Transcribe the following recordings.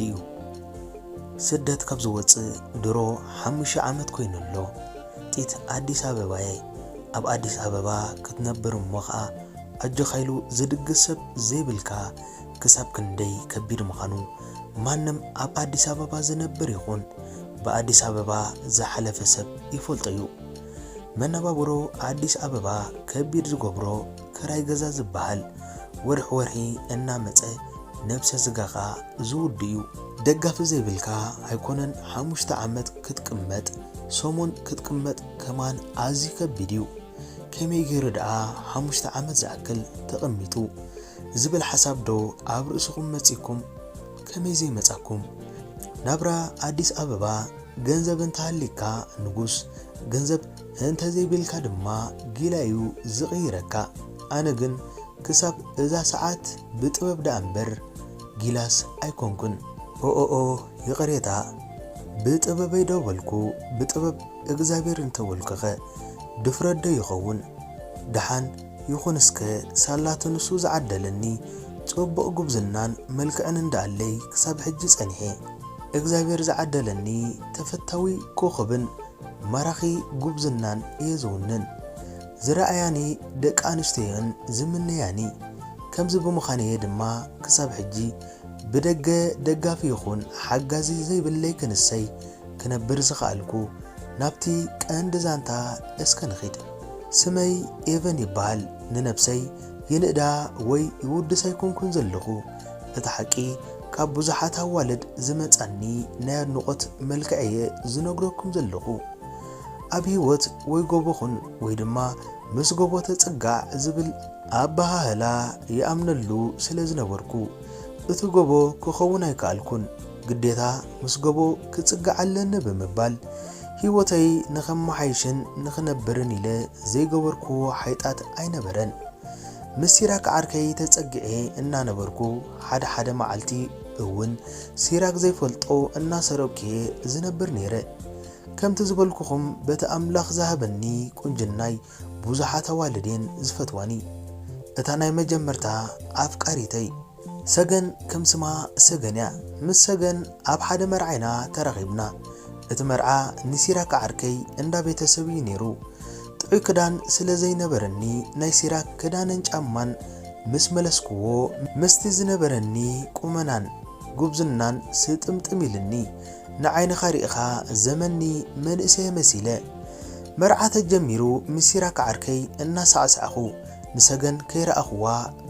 እዩ። ስደት ካብ ዝወፅእ ድሮ ሓሙሽተ ዓመት ኮይኑ ኣሎ። ጢት ኣዲስ ኣበባየ። ኣብ ኣዲስ ኣበባ ክትነብር እሞ ኸዓ ኣጆኻ ኢሉ ዝድግስ ሰብ ዘይብልካ ክሳብ ክንደይ ከቢድ ምዃኑ ማንም ኣብ ኣዲስ ኣበባ ዝነብር ይኹን ብኣዲስ ኣበባ ዝሓለፈ ሰብ ይፈልጦ እዩ። መነባብሮ ኣዲስ ኣበባ ከቢድ ዝገብሮ ክራይ ገዛ ዝበሃል ወርሒ ወርሒ እናመፀ ነብሰ ስጋኻ ዝውድ እዩ። ደጋፊ ዘይብልካ ኣይኮነን ሓሙሽተ ዓመት ክትቅመጥ፣ ሰሙን ክትቅመጥ ከማን ኣዝዩ ከቢድ እዩ። ከመይ ገይሩ ደኣ ሓሙሽተ ዓመት ዝኣክል ተቐሚጡ ዝብል ሓሳብ ዶ ኣብ ርእስኹም መጺኩም? ከመይ ዘይመጻኩም? ናብራ ኣዲስ ኣበባ ገንዘብ እንተሃሊካ ንጉስ፣ ገንዘብ እንተዘይብልካ ድማ ጊላ እዩ ዝቕይረካ። ኣነ ግን ክሳብ እዛ ሰዓት ብጥበብ ደኣ እምበር ጊላስ ኣይኮንኩን። ኦኦኦ ይቕሬታ፣ ብጥበበይ ዶ በልኩ፣ ብጥበብ እግዚኣብሔር እንተበልኩኸ ድፍረት ዶ ይኸውን? ደሓን ይኹን እስከ ሳላቲ ንሱ ዝዓደለኒ ጽቡቕ ጉብዝናን መልክዕን እንዳኣለይ ክሳብ ሕጂ ጸኒሐ። እግዚኣብሔር ዝዓደለኒ ተፈታዊ ኮኸብን ማራኺ ጉብዝናን እየ ዝውንን። ዝረኣያኒ ደቂ ኣንስትዮ'የን ዝምነያኒ። ከምዚ ብምዃነየ ድማ ክሳብ ሕጂ ብደገ ደጋፊ ይኹን ሓጋዚ ዘይብለይ ክንሰይ ክነብር ዝኸኣልኩ። ናብቲ ቀንዲ ዛንታ እስከ ንኺድ። ስመይ ኤቨን ይበሃል። ንነብሰይ ይንእዳ ወይ ይውድስ ኣይኮንኩን ዘለኹ። እቲ ሓቂ ካብ ብዙሓት ኣዋልድ ዝመጻኒ ናይ ኣድንቖት መልክዐየ ዝነግረኩም ዘለኹ። ኣብ ህይወት ወይ ጎቦ ኹን ወይ ድማ ምስ ጎቦ ተጽጋዕ ዝብል ኣበሃህላ ይኣምነሉ ስለ ዝነበርኩ፣ እቲ ጎቦ ክኸውን ኣይከኣልኩን። ግዴታ ምስ ጎቦ ክጽጋዕ ኣለኒ ብምባል፣ ህይወተይ ንኸመሓይሽን ንኽነብርን ኢለ ዘይገበርክዎ ሓይጣት ኣይነበረን። ምስ ሲራክ ዓርከይ ተጸጊዐ እናነበርኩ፣ ሓደ ሓደ መዓልቲ እውን ሲራክ ዘይፈልጦ እናሰረቅኩ'የ ዝነብር ነይረ። ከምቲ ዝበልኩኹም፣ በቲ ኣምላኽ ዝሃበኒ ቁንጅናይ ብዙሓት ኣዋልድ እየን ዝፈትዋኒ። እታ ናይ መጀመርታ ኣፍቃሪተይ ሰገን፣ ከም ስማ ሰገን እያ። ምስ ሰገን ኣብ ሓደ መርዓ ኢና ተራኺብና። እቲ መርዓ ንሲራክ ዓርከይ እንዳ ቤተሰብ እዩ ነይሩ። ጥዑይ ክዳን ስለ ዘይነበረኒ፣ ናይ ሲራክ ክዳንን ጫማን ምስ መለስክዎ፣ ምስቲ ዝነበረኒ ቁመናን ጉብዝናን ስጥምጥም ኢልኒ። ንዓይንኻ ርኢኻ ዘመኒ መንእሰየ መሲለ። መርዓ ተጀሚሩ፣ ምስ ሲራክ ዓርከይ እናሳዕሳዕኹ፣ ንሰገን ከይረኣኽዋ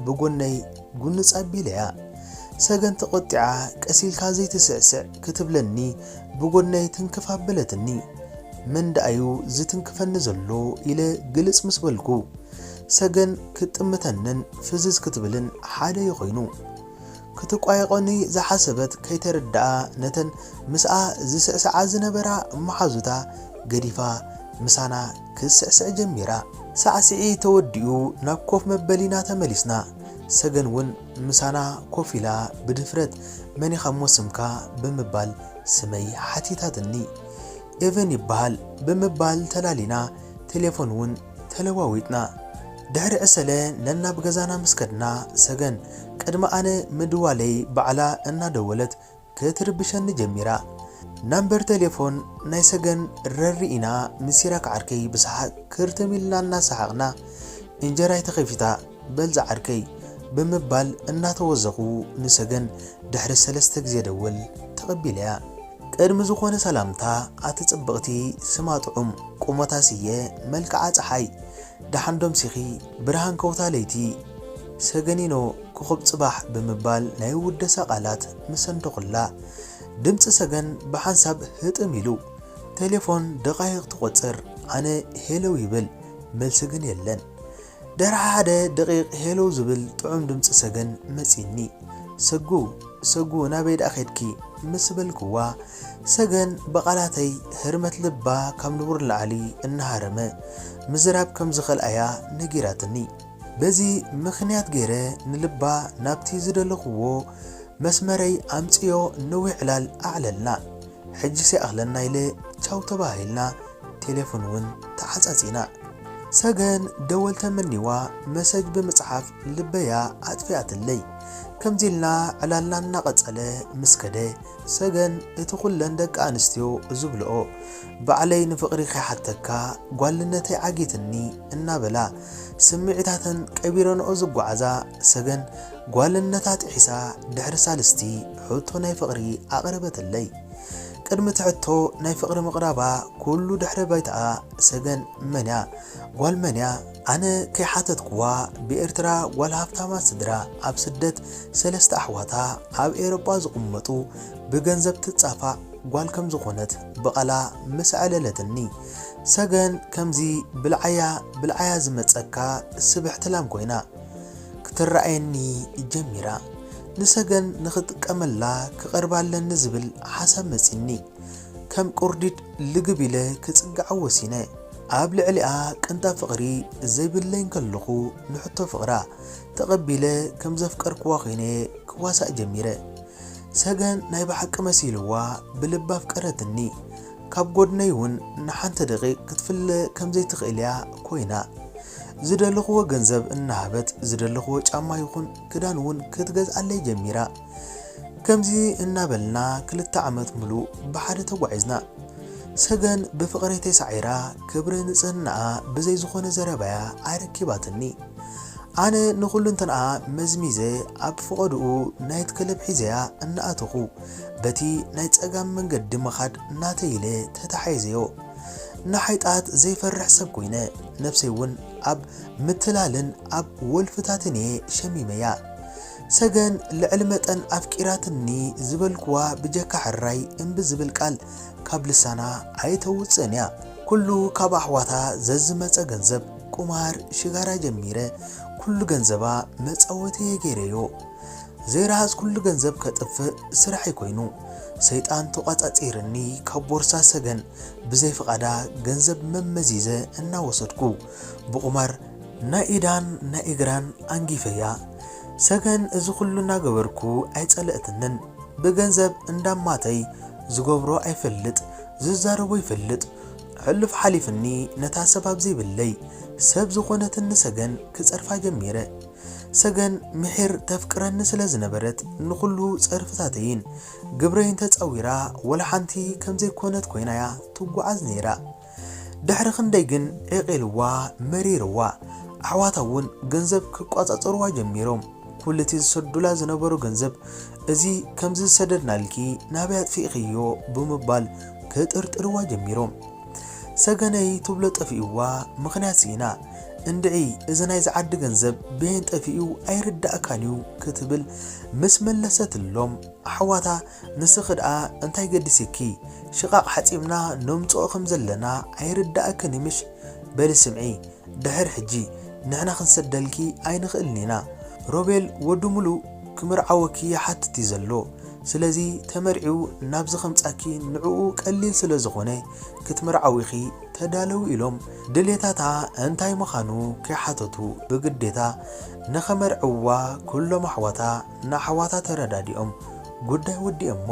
ብጎነይ ጉንጽ ኣቢለያ። ሰገን ተቖጢዓ፣ ቀስ ኢልካ ዘይትስዕስዕ ክትብለኒ ብጎነይ ትንክፍ ኣበለትኒ። መን ደኣ'ዩ ዝትንክፈኒ ዘሎ? ኢለ ግልጽ ምስ በልኩ፣ ሰገን ክትጥምተንን ፍዝዝ ክትብልን ሓደ'ዩ ኮይኑ። ክትቋየቖኒ ዝሓሰበት ከይተረድኣ፣ ነተን ምስኣ ዝስዕስዓ ዝነበራ መሓዙታ ገዲፋ ምሳና ክትስዕስዕ ጀሚራ። ሳዕስዒ ተወዲኡ ናብ ኮፍ መበሊና ተመሊስና። ሰገን እውን ምሳና ኮፍ ኢላ ብድፍረት፣ "መን ኢኻ እሞ ስምካ?" ብምባል ስመይ ሓቲታትኒ። "ኤቨን ይበሃል" ብምባል ተላሊና፣ ቴሌፎን እውን ተለዋዊጥና። ድሕሪ ዕሰለ ነናብ ገዛና ምስ ከድና፣ ሰገን ቅድሚ ኣነ ምድዋለይ ባዕላ እናደወለት ክትርብሸኒ ጀሚራ። ናምበር ቴሌፎን ናይ ሰገን ረር ርኢና፣ ምስ ሲራክ ዓርከይ ብሰሓቕ ክርትም ኢልና እናሰሓቕና፣ "እንጀራይ ተኸፊታ፣ በል ዝዓርከይ" ብምባል እናተወዘኹ፣ ንሰገን ድሕሪ ሰለስተ ግዜ ደውል ተቐቢለያ። ቅድሚ ዝኾነ ሰላምታ፣ "ኣቲ ጽብቕቲ፣ ስማ ጥዑም፣ ቁመታ ስየ፣ መልክዓ ጸሓይ፣ ደሓን ዶ ኣምሲኺ?" ብርሃን ከውታ ለይቲ። "ሰገኒኖ፣ ኮኾብ ጽባሕ" ብምባል ናይ ውደሳ ቃላት ምስ ሰንደኹላ፣ ድምጺ ሰገን ብሓንሳብ ህጥም ኢሉ። ቴሌፎን ደቓይቕ ትቖጽር፣ ኣነ ሄሎ ይብል፣ መልሲ ግን የለን። ድሕሪ ሓደ ደቒቕ ሄሎ ዝብል ጥዑም ድምጺ ሰገን መጺኒ። "ሰጉ፣ ሰጉ፣ ናበይ ደኣ ኸድኪ?" ምስ በልክዋ፣ ሰገን ብቓላተይ ህርመት ልባ ካብ ንቡር ንላዕሊ እናሃረመ ምዝራብ ከም ዝኸልኣያ ነጊራትኒ። በዚ ምኽንያት ገይረ ንልባ ናብቲ ዝደለኽዎ መስመረይ ኣምጽዮ ነዊሕ ዕላል ኣዕለልና። "ሕጂስ ይኣኽለና" ኢለ ቻው ተባሂልና፣ ቴሌፎን እውን ተዓጻጺና። ሰገን ደወል ተመኒዋ መሰጅ ብምጽሓፍ ልበያ ኣጥፊኣትለይ። ከምዚ ኢልና ዕላልና እናቐጸለ ምስ ከደ፣ ሰገን እቲ ኩለን ደቂ ኣንስትዮ ዝብልኦ፣ ባዕለይ ንፍቕሪ ከይሓተካ ጓልነተይ ዓጊትኒ እናበላ ስምዒታተን ቀቢረንኦ ዝጓዓዛ ሰገን፣ ጓልነታ ጥሒሳ ድሕሪ ሳልስቲ ሕቶ ናይ ፍቕሪ ኣቕረበትለይ። ቅድሚ እቲ ሕቶ ናይ ፍቕሪ ምቕራባ ኩሉ ድሕረ ባይታኣ ሰገን መን እያ? ጓል መን እያ? ኣነ ከይሓተትክዋ ብኤርትራ ጓል ሃፍታማት ስድራ ኣብ ስደት ሰለስተ ኣሕዋታ ኣብ ኤውሮጳ ዝቕመጡ ብገንዘብ ትጻፋእ ጓል ከም ዝኾነት ብቓላ ምስ ኣዕለለትኒ። ሰገን ከምዚ ብልዓያ ብልዓያ ዝመጸካ ስብሕቲ ላም ኮይና ክትረኣየኒ ጀሚራ። ንሰገን ንኽጥቀመላ ክቐርባ ኣለኒ ዝብል ሓሳብ መጺኒ። ከም ቁርዲድ ልግብ ኢለ ክጽግዓ ወሲነ። ኣብ ልዕሊኣ ቅንጣብ ፍቕሪ ዘይብለይ እንከለኹ ንሕቶ ፍቕራ ተቐቢለ ከም ዘፍቀርክዋ ኮይነ ክዋሳእ ጀሚረ። ሰገን ናይ ብሓቂ መሲልዋ ብልባ ኣፍቀረትኒ። ካብ ጎድነይ እውን ንሓንቲ ደቂቕ ክትፍለ ከም ዘይትኽእል እያ ኮይና። ዝደለኽዎ ገንዘብ እናሃበት ዝደለኽዎ ጫማ ይኹን ክዳን እውን ክትገዝኣለይ ጀሚራ። ከምዚ እናበልና ክልተ ዓመት ምሉእ ብሓደ ተጓዒዝና። ሰገን ብፍቕረይ ተሳዒራ ክብሪ ንጽህናኣ ብዘይ ዝኾነ ዘረባያ ኣረኪባትኒ። ኣነ ንኹልንትንኣ መዝሚዘ ኣብ ፈቐድኡ ናይት ክለብ ሒዘያ እናኣተኹ በቲ ናይ ጸጋም መንገዲ ምኻድ ናተይ ኢለ ተታሒዘዮ። ንሓይጣት ዘይፈርሕ ሰብ ኮይነ ነብሰይ እውን ኣብ ምትላልን ኣብ ወልፍታትን እየ ሸሚመያ። ሰገን ልዕሊ መጠን ኣፍቂራትኒ ዝበልክዋ ብጀካ ሕራይ እምቢ ዝብል ቃል ካብ ልሳና ኣይተውጽእን እያ። ኩሉ ካብ ኣሕዋታ ዘዝመጸ ገንዘብ ቁማር ሽጋራ ጀሚረ ኩሉ ገንዘባ መጻወቲ እየ ገይረዮ። ዘይረሃጽ ኩሉ ገንዘብ ከጥፍእ ስራሐይ ኮይኑ ሰይጣን ተቋጻጺርኒ ካብ ቦርሳ ሰገን ብዘይ ፍቓዳ ገንዘብ መመዚዘ እናወሰድኩ ብቁማር ናይ ኢዳን ናይ እግራን ኣንጊፈያ። ሰገን እዚ ኩሉ እናገበርኩ ኣይጸለእትንን። ብገንዘብ እንዳማተይ ዝገብሮ ኣይፈልጥ ዝዛረቦ ይፈልጥ። ሕሉፍ ሓሊፍኒ ነታ ሰብ ኣብ ዘይብለይ ሰብ ዝኾነትኒ ሰገን ክጸርፋ ጀሚረ። ሰገን ምሒር ተፍቅረኒ ስለ ዝነበረት ንኹሉ ጸርፍታተይን ግብረይን ተጻዊራ ወላ ሓንቲ ከም ዘይኮነት ኮይናያ ትጓዓዝ ነይራ። ድሕሪ ክንደይ ግን ዒቕ ኢልዋ መሪርዋ። ኣሕዋታ እውን ገንዘብ ክቋጻጸርዋ ጀሚሮም። ኩሉ እቲ ዝሰዱላ ዝነበሩ ገንዘብ እዚ ከምዚ ዝሰደድናልኪ ናበይ ኣጥፊእኽዮ ብምባል ክጥርጥርዋ ጀሚሮም። ሰገነይ ትብሎ ጠፊእዋ ምኽንያት ስኢና። እንድዒ እዚ ናይዚ ዓዲ ገንዘብ በየን ጠፊኡ ኣይርዳእካን እዩ ክትብል ምስ መለሰትሎም ኣሕዋታ ንስኺ ደኣ እንታይ ገዲስኪ ሽቓቕ ሓጺብና ነምጽኦ ከም ዘለና ኣይርዳእክን ምሽ? በሊ ስምዒ ድሕር ሕጂ ንሕና ክንሰደልኪ ኣይንኽእልን ኢና። ሮቤል ወዲ ሙሉእ ክምርዓወኪ ይሓትት እዩ ዘሎ። ስለዚ ተመርዒው ናብዚ ከምጻኪ ንዕኡ ቀሊል ስለ ዝኾነ ክትምርዓዊ ኢኺ ተዳለዊ ኢሎም ድሌታታ እንታይ ምዃኑ ከይሓተቱ ብግዴታ ንኸመርዕዋ ኩሎም ኣሕዋታ ንኣሕዋታ ተረዳዲኦም ጉዳይ ወዲኦሞ።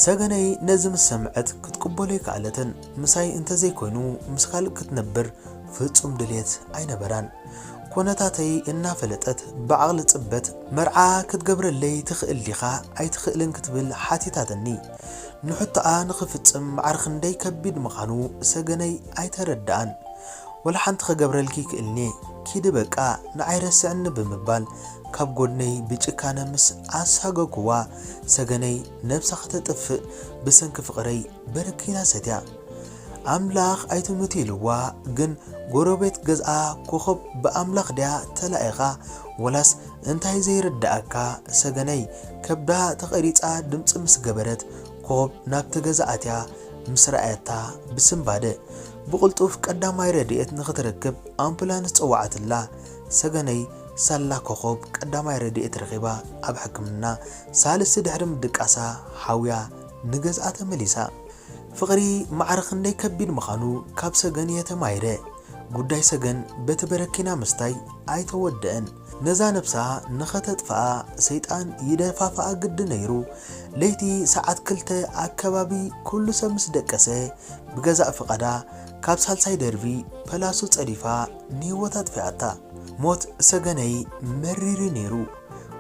ሰገነይ ነዚ ምስ ሰምዐት ክትቅበሎ ኣይከኣለትን። ምሳይ እንተዘይኮይኑ ምስ ካልእ ክትነብር ፍጹም ድልየት ኣይነበራን። ኮነታተይ እናፈለጠት ብዓቕሊ ጽበት መርዓ ክትገብረለይ ትኽእል ዲኻ ኣይትኽእልን ክትብል ሓቲታትኒ። ንሕቶኣ ንኽፍጽም ማዕረ ክንደይ ከቢድ ምዃኑ ሰገነይ ኣይተረድኣን። ወላ ሓንቲ ክገብረልኪ ይክእልኒ ኪዲ በቃ ንዓይ ረስዕኒ ብምባል ካብ ጎድነይ ብጭካነ ምስ ኣሳገኩዋ ሰገነይ ነብሳ ከተጥፍእ ብሰንኪ ፍቕረይ በረኪና ሰትያ። ኣምላኽ ኣይትሙት ኢልዋ። ግን ጎረቤት ገዝኣ ኮኸብ ብኣምላኽ ድያ ተላኢኻ ወላስ እንታይ ዘይርድኣካ? ሰገነይ ከብዳ ተቐሪጻ ድምጺ ምስ ገበረት ኮኸብ ናብቲ ገዛ ኣትያ ምስ ረኣየታ ብስንባደ ብቕልጡፍ ቀዳማይ ረድኤት ንኽትረክብ ኣምቡላንስ ጸውዓትላ። ሰገነይ ሳላ ኮኸብ ቀዳማይ ረድኤት ረኺባ ኣብ ሕክምና ሳልስቲ ድሕሪ ምድቃሳ ሓውያ ንገዝኣ ተመሊሳ። ፍቕሪ ማዕረ ክንደይ ከቢድ ምዃኑ ካብ ሰገን እየ ተማሂረ። ጉዳይ ሰገን በቲ በረኪና ምስታይ ኣይተወደአን። ነዛ ነብሳ ንኸተጥፍኣ ሰይጣን ይደፋፍኣ ግዲ ነይሩ። ለይቲ ሰዓት ክልተ ኣከባቢ ኩሉ ሰብ ምስ ደቀሰ ብገዛእ ፍቓዳ ካብ ሳልሳይ ደርቢ ፐላሶ ጸዲፋ ንህይወታ ኣጥፊኣታ። ሞት ሰገነይ መሪር እዩ ነይሩ።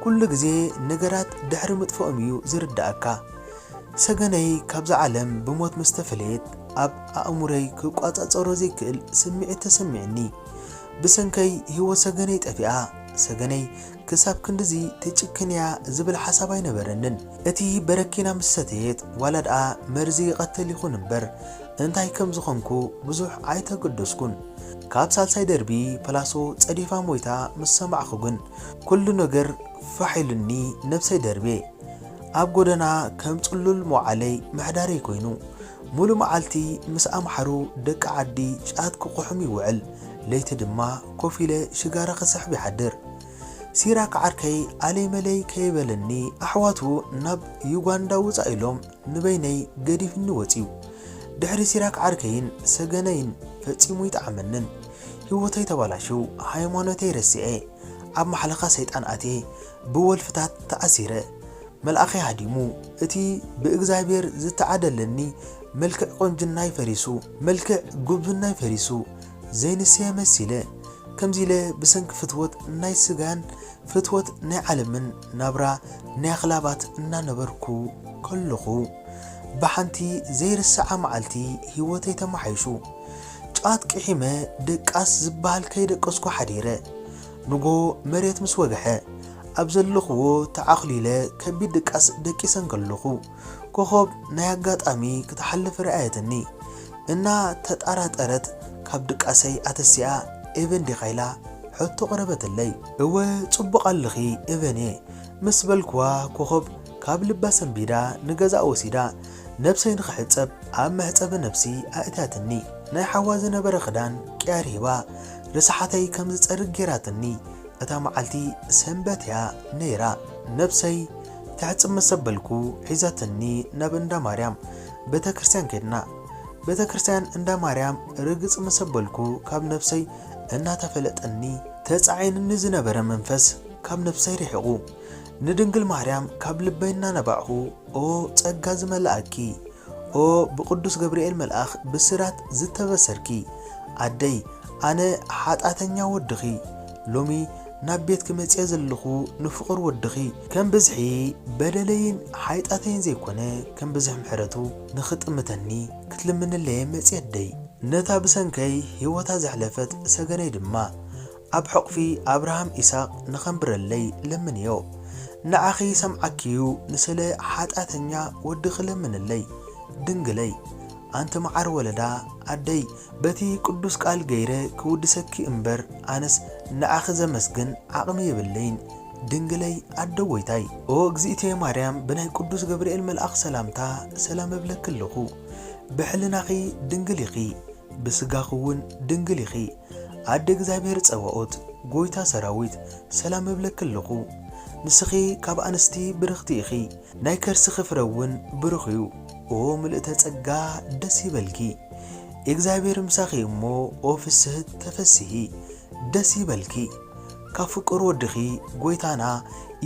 ኩሉ ግዜ ነገራት ድሕሪ ምጥፍኦም እዩ ዝርድኣካ። ሰገነይ ካብዛ ዓለም ብሞት ምስ ተፈለየት፣ ኣብ ኣእምሮይ ክቋጻጸሮ ዘይክእል ስምዒት ተሰሚዕኒ። ብሰንከይ ህይወት ሰገነይ ጠፊኣ፣ ሰገነይ ክሳብ ክንድዚ ትጭክን እያ ዝብል ሓሳብ ኣይነበረንን። እቲ በረኪና ምስ ሰተየት፣ ዋላ ደኣ መርዚ ይቐትል ይኹን እምበር፣ እንታይ ከም ዝኾንኩ ብዙሕ ኣይተገደስኩን። ካብ ሳልሳይ ደርቢ ፐላሶ ጸዲፋ ሞይታ ምስ ሰማዕኹ ግን፣ ኩሉ ነገር ፋሕ ኢሉኒ፣ ነብሰይ ደርብየ። ኣብ ጎደና ከም ጽሉል መውዓለይ ምሕዳረይ ኮይኑ፣ ሙሉ መዓልቲ ምስ ኣምሓሩ ደቂ ዓዲ ጫት ክቁሕም ይውዕል፣ ለይቲ ድማ ኮፍ ኢለ ሽጋራ ክስሕብ ይሓድር። ሲራክ ዓርከይ ኣለይ መለይ ከይበለኒ፣ ኣሕዋቱ ናብ ዩጋንዳ ውጻእ ኢሎም ንበይነይ ገዲፍኒ ወጺኡ። ድሕሪ ሲራክ ዓርከይን ሰገነይን ፈጺሙ ይጠዓመንን። ህይወተይ ተባላሽው፣ ሃይማኖተይ ረሲዐ፣ ኣብ ማሕለኻ ሰይጣን ኣትየ፣ ብወልፍታት ተኣሲረ። መልኣኸይ ሃዲሙ፣ እቲ ብእግዚኣብሔር ዝተዓደለኒ መልክዕ ቆንጅናይ ፈሪሱ፣ መልክዕ ጉብዝናይ ፈሪሱ፣ ዘይንሰየ መሲለ። ከምዚ ኢለ ብሰንኪ ፍትወት ናይ ስጋን ፍትወት ናይ ዓለምን ናብራ ናይ ኣኽላባት እናነበርኩ ከለኹ፣ ብሓንቲ ዘይርሳዓ መዓልቲ ህይወተይ ተመሓይሹ። ጫት ቂሒመ ድቃስ ዝበሃል ከይደቀስኩ ሓዲረ። ንጎ መሬት ምስ ወግሐ፣ ኣብ ዘለኽዎ ተዓኹሊለ ከቢድ ድቃስ ደቂሰ እንከለኹ፣ ኮኾብ ናይ ኣጋጣሚ ክትሓልፍ ረኣየትኒ። እናተጠራጠረት ካብ ድቃሰይ ኣተሲኣ፣ ኤቨን ዲኻ ኢላ ሕቶ ቀረበትለይ። እወ፣ ጽቡቕ ኣለኺ ኤቨን እየ ምስ በልክዋ፣ ኮኾብ ካብ ልባ ሰንቢዳ ንገዛኣ ወሲዳ፣ ነብሰይ ንኽሕጸብ ኣብ መሕጸቢ ነብሲ ኣእትያትኒ። ናይ ሓዋ ዝነበረ ክዳን ቅያር ሂባ፣ ርሳሓተይ ከም ዝጸርግ ጌራትኒ። እታ መዓልቲ ሰንበት እያ ነይራ። ነብሰይ ትሕጽብ ምስ ኣበልኩ፣ ሒዛትኒ ናብ እንዳ ማርያም ቤተ ክርስቲያን ከድና። ቤተ ክርስቲያን እንዳ ማርያም ርግጽ ምስ ኣበልኩ፣ ካብ ነብሰይ እናተፈለጠኒ፣ ተጻዒንኒ ዝነበረ መንፈስ ካብ ነብሰይ ርሒቑ። ንድንግል ማርያም ካብ ልበይ እናነባዕኹ፣ ኦ ጸጋ ዝመልኣኪ፣ ኦ ብቅዱስ ገብርኤል መልኣኽ ብስራት ዝተበሰርኪ ኣደይ፣ ኣነ ሓጣተኛ ወድኺ፣ ሎሚ ናብ ቤትኪ መጽየ ዘለኹ ንፍቑር ወድኺ፣ ከም ብዝሒ በደለይን ሓይጣተይን ዘይኮነ፣ ከም ብዝሒ ምሕረቱ ንኽጥምተኒ ክትልምንለየ መጽየ ኣደይ። ነታ ብሰንከይ ህይወታ ዘሕለፈት ሰገነይ ድማ፣ ኣብ ሕቑፊ ኣብርሃም ኢሳቕ ንኸንብረለይ ለምንዮ። ንዓኺ ይሰምዓኪዩ፣ ንስለ ሓጣተኛ ወድኺ ለምንለይ። ድንግለይ፣ ኣንቲ መዓር ወለዳ ኣደይ፣ በቲ ቅዱስ ቃል ገይረ ክውድሰኪ እምበር፣ ኣነስ ንዓኺ ዘመስግን ዓቕሚ የብለይን። ድንግለይ ኣደ ጐይታይ። ኦ እግዚእትየ ማርያም፣ ብናይ ቅዱስ ገብርኤል መልኣኽ ሰላምታ ሰላም እብለኪ ኣለኹ። ብሕልናኺ ድንግል ኢኺ፣ ብስጋኺ እውን ድንግል ኢኺ። ኣደ እግዚኣብሔር ጸባኦት፣ ጐይታ ሰራዊት፣ ሰላም እብለኪ ኣለኹ። ንስኺ ካብ ኣንስቲ ብርኽቲ ኢኺ፣ ናይ ከርስኺ ፍረ እውን ብሩኽ እዩ። ኦ ምልእተ ጸጋ፣ ደስ ይበልኪ፣ እግዚኣብሔር ምሳኺ እሞ፣ ኦ ፍስህት ተፈስሂ፣ ደስ ይበልኪ። ካብ ፍቁር ወድኺ ጐይታና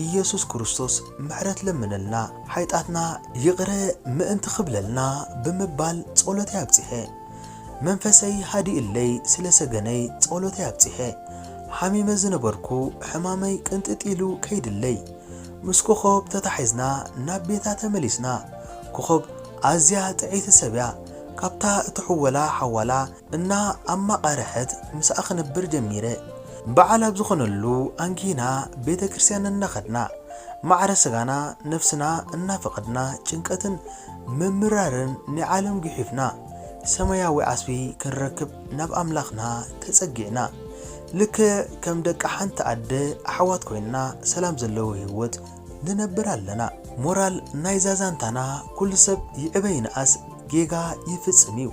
ኢየሱስ ክርስቶስ ምሕረት ለምነልና፣ ሓይጣትና ይቕረ ምእንቲ ክብለልና ብምባል ጸሎተይ ኣብጺሐ። መንፈሰይ ሃዲእለይ ስለ ሰገነይ ጸሎተይ ኣብጺሐ። ሓሚመ ዝነበርኩ ሕማመይ ቅንጥጥ ኢሉ ከይድለይ። ምስ ኮኾብ ተታሒዝና ናብ ቤታ ተመሊስና። ኮኾብ ኣዝያ ጥዕይቲ ሰብ እያ። ካብታ እትሕወላ ሓዋላ እና ኣማቓርሐት ምስኣ ክነብር ጀሚረ። በዓል ኣብ ዝኾነሉ ኣንጊና ቤተ ክርስቲያን እናኸድና፣ ማዕረ ስጋና ነፍስና እናፈቐድና፣ ጭንቀትን ምምራርን ናይ ዓለም ጒሒፍና፣ ሰማያዊ ዓስቢ ክንረክብ ናብ ኣምላኽና ተጸጊዕና። ልክዕ ከም ደቂ ሓንቲ ኣደ ኣሕዋት ኮይንና ሰላም ዘለዎ ህይወት ንነብር ኣለና። ሞራል ናይዛ ዛንታና፣ ኩሉ ሰብ ይዕበ ይንኣስ ጌጋ ይፍጽም እዩ።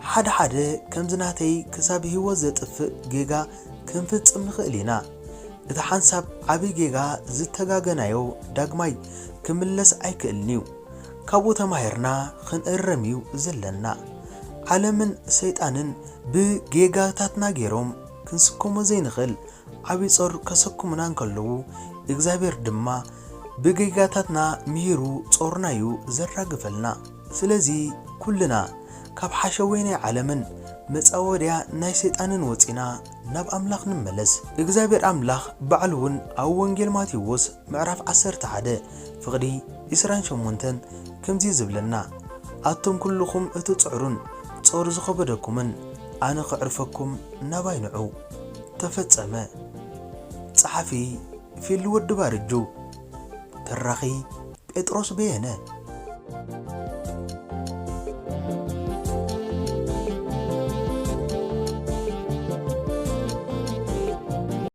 ሓደ ሓደ ከምዚ ናተይ ክሳብ ህይወት ዘጥፍእ ጌጋ ክንፍጽም ንኽእል ኢና። እቲ ሓንሳብ ዓቢ ጌጋ ዝተጋገናዮ ዳግማይ ክምለስ ኣይክእልን እዩ። ካብኡ ተማሂርና ክንእረም እዩ ዘለና። ዓለምን ሰይጣንን ብጌጋታትና ገይሮም ክንስከሞ ዘይንኽእል ዓቢ ጾር ከሰክሙና እንከለዉ፣ እግዚኣብሔር ድማ ብጌጋታትና ምሂሩ ጾርና እዩ ዘራግፈልና። ስለዚ ኩልና ካብ ሓሸወይ ናይ ዓለምን መጻወድያ ናይ ሰይጣንን ወጺና ናብ ኣምላኽ ንመለስ። እግዚኣብሔር ኣምላኽ ባዕሉ እውን ኣብ ወንጌል ማቴዎስ ምዕራፍ ዓሰርተ ሓደ ፍቕዲ ዒስራን ሸሞንተን ከምዚ ዝብለና፣ ኣቱም ኩልኹም እትጽዕሩን ጾር ዝኸበደኩምን ኣነ ከዕርፈኩም ናባይ ንዑ። ተፈጸመ። ጸሓፊ ፊሊ ወዲ ባርጁ። ተራኺ ጴጥሮስ በየነ።